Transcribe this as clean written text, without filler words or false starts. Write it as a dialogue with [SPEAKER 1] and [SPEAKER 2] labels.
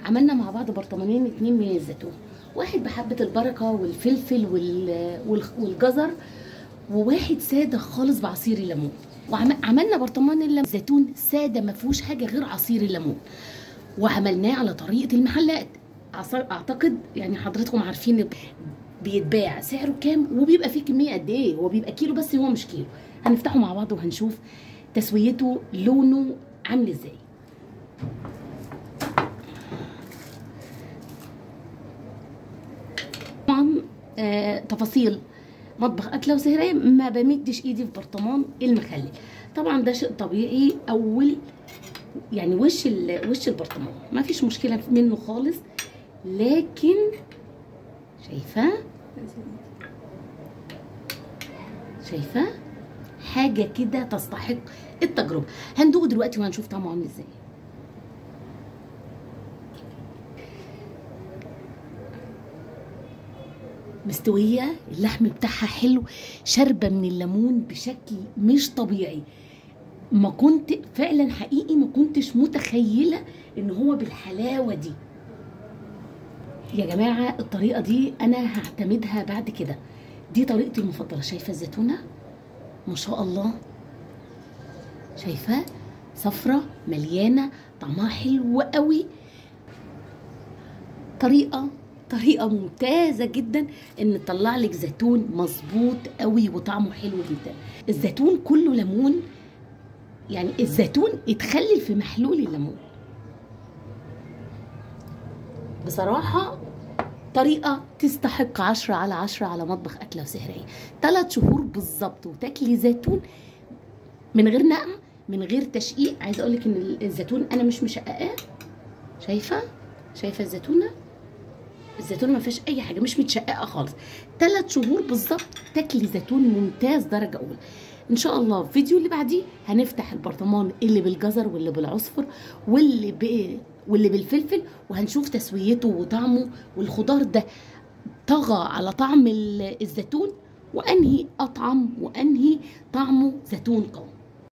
[SPEAKER 1] عملنا مع بعض برطمانين 2 من الزيتون، واحد بحبة البركة والفلفل والجزر، وواحد سادة خالص بعصير الليمون. وعملنا برطمان الزيتون سادة ما فيهوش حاجة غير عصير الليمون، وعملناه على طريقة المحلات. اعتقد يعني حضراتكم عارفين بيتباع سعره كام وبيبقى فيه كمية قد ايه، هو بيبقى كيلو بس هو مش كيلو. هنفتحه مع بعض وهنشوف تسويته، لونه عامل ازاي. طبعا تفاصيل مطبخ اكله وسهريه ما بمدش ايدي في برطمان المخلل، طبعا ده شيء طبيعي. اول يعني وش البرطمان ما فيش مشكلة منه خالص، لكن شايفه شايفه حاجة كده تستحق التجربة. هندوق دلوقتي وهنشوف طعمه عامل ازاي. مستوية، اللحم بتاعها حلو، شاربه من الليمون بشكل مش طبيعي. ما كنت فعلا حقيقي ما كنتش متخيله ان هو بالحلاوه دي. يا جماعة الطريقة دي انا هعتمدها بعد كده، دي طريقتي المفضلة. شايفه الزيتونه ما شاء الله، شايفه صفرة مليانة، طعمها حلو قوي. طريقه ممتازة جدا ان تطلع لك زيتون مظبوط قوي وطعمه حلو جدا. الزيتون كله ليمون، يعني الزيتون اتخلل في محلول الليمون. بصراحة طريقه تستحق 10 على 10 على مطبخ اكله وسهريه. 3 شهور بالظبط وتاكلي زيتون من غير نقع، من غير تشقيق. عايزه اقول لك ان الزيتون انا مش مشققاه، شايفه شايفه الزيتونه، الزيتونه ما فيهاش اي حاجة، مش متشققه خالص. 3 شهور بالظبط تاكلي زيتون ممتاز درجه اولى. ان شاء الله الفيديو اللي بعديه هنفتح البرطمان اللي بالجزر واللي بالعصفر واللي بالفلفل، وهنشوف تسويته وطعمه، والخضار ده طغى على طعم الزيتون، وانهي اطعم وانهي طعمه زيتون قوي.